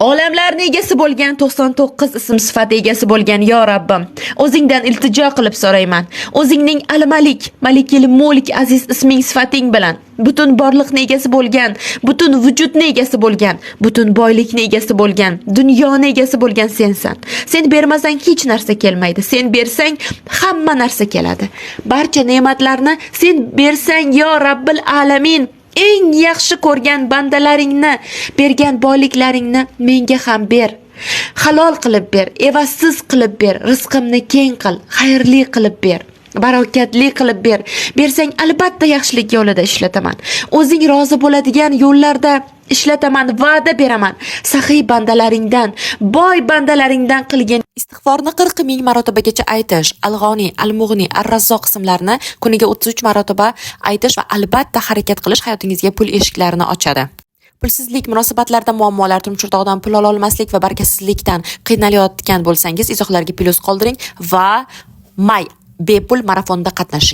Olamlarni egasi bo'lgan, 99 ism sifat egasi bo'lgan, yo Rabbim, o'zingdan iltijo qilib so'rayman. O'zingning Al-Malik, Malikil Mulk aziz isming sifating bilan butun borliqni egasi bo'lgan, butun vujudni egasi bo'lgan, butun boylikni egasi bo'lgan, dunyoni egasi bo'lgan sensan. Sen bermasang, hech narsa kelmaydi. Sen bersang, hamma narsa keladi. Barcha ne'matlarni sen bersang, yo Rabbil alamin, eng yaxshi ko'rgan bandalaringni bergan boyliklaringni menga ham ber. Halol qilib ber, evazsiz qilib ber, rizqimni keng qil, xayrli qilib ber. Barokatli qilib ber. Bersang, albatta yaxshilik yo'lida ishlataman. O'zing rozi bo'ladigan yo'llarda ishlataman, va'da beraman. Saxiy bandalaringdan, boy bandalaringdan qilgin. Istig'forni 40 ming marotabagacha aytish, Al-G'oni, Al-Mughni, Ar-Razzoq ismlarini kuniga 33 marotaba aytish va albatta harakat qilish hayotingizga pul eshiklarini ochadi. Pulsizlik, munosabatlarda muammolar, turmush o'rtog'idan pul ola olmaslik va barakasizlikdan qiynalayotgan bo'lsangiz, izohlarga plyus qoldiring va may bepul marafonda qatnashing.